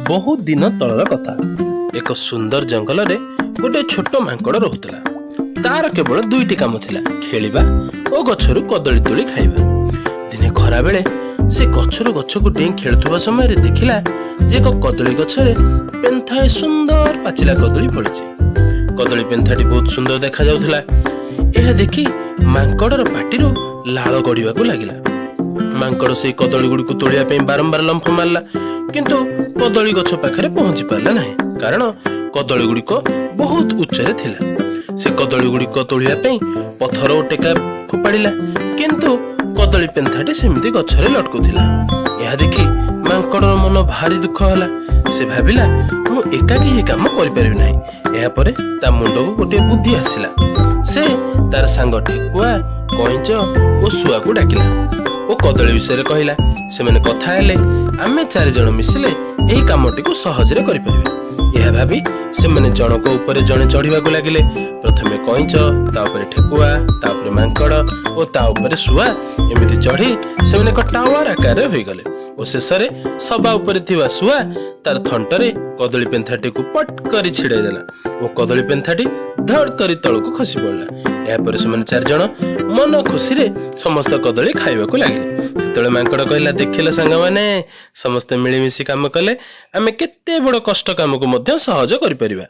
ବହୁତ ଦିନ ତଳର କଥା। ଏକ ସୁନ୍ଦର ଜଙ୍ଗଲରେ ଗୋଟେ ଛୋଟ ମାଙ୍କଡ଼ ରହୁଥିଲା। ତାର କେବଳ ଦୁଇଟି କାମ ଥିଲା, ଖେଳିବା ଓ ଗଛରୁ କଦଳୀ ତୋଳି ଖାଇବା। ଦିନେ ଖରାବେଳେ ସେ ଗଛରୁ ଗଛକୁ ଡେଇଁ ଖେଳୁଥିବା ସମୟରେ ଦେଖିଲା ଯେ ଏକ କଦଳୀ ଗଛରେ ପେନ୍ଥାଏ ସୁନ୍ଦର ପାଚିଲା କଦଳୀ ଫଳିଛି। କଦଳୀ ପେନ୍ଥାଟି ବହୁତ ସୁନ୍ଦର ଦେଖାଯାଉଥିଲା। ଏହା ଦେଖି ମାଙ୍କଡ଼ର ପାଟିରୁ ଲାଳ ଗଡ଼ିବାକୁ ଲାଗିଲା। ମାଙ୍କଡ଼ ସେଇ କଦଳୀ ଗୁଡ଼ିକୁ ତୋଳିବା ପାଇଁ ବାରମ୍ବାର ଲମ୍ଫ ମାରିଲା, କିନ୍ତୁ କଦଳୀ ଗଛ ପାଖରେ ପହଞ୍ଚି ପାରିଲା ନାହିଁ, କାରଣ କଦଳୀ ଗୁଡ଼ିକ ବହୁତ ଉଚ୍ଚରେ ଥିଲା। ସେ କଦଳୀ ଗୁଡ଼ିକ ତୋଳିବା ପାଇଁ ପଥର ଓ ଟେକା ଫୋପାଡ଼ିଲା, କିନ୍ତୁ କଦଳୀ ପେନ୍ଥାଟି ସେମିତି ଗଛରେ ଲଟକୁଥିଲା। ଏହା ଦେଖି ମାଙ୍କଡ଼ର ମନ ଭାରି ଦୁଃଖ ହେଲା। ସେ ଭାବିଲା, ମୁଁ ଏକାକୀ ଏ କାମ କରିପାରିବି ନାହିଁ। ଏହାପରେ ତା ମୁଣ୍ଡକୁ ଗୋଟିଏ ବୁଦ୍ଧି ଆସିଲା। ସେ ତାର ସାଙ୍ଗ ଠେକୁଆ, କଇଁଚ ଓ ଶୁଆକୁ ଡାକିଲା ଓ କଦଳୀ ବିଷୟରେ କହିଲା। ସେମାନେ କଥା ହେଲେ, ଆମେ ଚାରିଜଣ ମିଶିଲେ ଏହି କାମଟିକୁ ସହଜରେ କରିପାରିବା। ଏହା ଭାବି ସେମାନେ ଜଣକ ଉପରେ ଜଣେ ଚଢିବାକୁ ଲାଗିଲେ। ପ୍ରଥମେ କଇଁଚ, ତା ଉପରେ ଠେକୁଆ, ତା ଉପରେ ମାଙ୍କଡ଼ ଓ ତା ଉପରେ ଶୁଆ। ଏମିତି ଚଢି ସେମାନେ ଏକ ଟାୱାର ଆକାରରେ ହୋଇଗଲେ ଓ ଶେଷରେ ସବା ଉପରେ ଥିବା ଶୁଆ ତାର ଥଣ୍ଟରେ କଦଳୀ ପେନ୍ଥାଟିକୁ ପଟ୍ କରି ଛିଡେଇ ଦେଲା ଓ କଦଳୀ ପେନ୍ଥାଟି ଧଡ଼ କରି ତଳକୁ ଖସି ପଡିଲା। ଏହାପରେ ସେମାନେ ଚାରିଜଣ ମନ ଖୁସିରେ ସମସ୍ତ କଦଳୀ ଖାଇବାକୁ ଲାଗିଲେ। ସେତେବେଳେ ମାଙ୍କଡ଼ କହିଲା, ଦେଖିଲ ସାଙ୍ଗମାନେ, ସମସ୍ତେ ମିଳିମିଶି କାମ କଲେ ଆମେ କେତେ ବଡ କଷ୍ଟ କାମକୁ ମଧ୍ୟ ସହଜ କରିପାରିବା।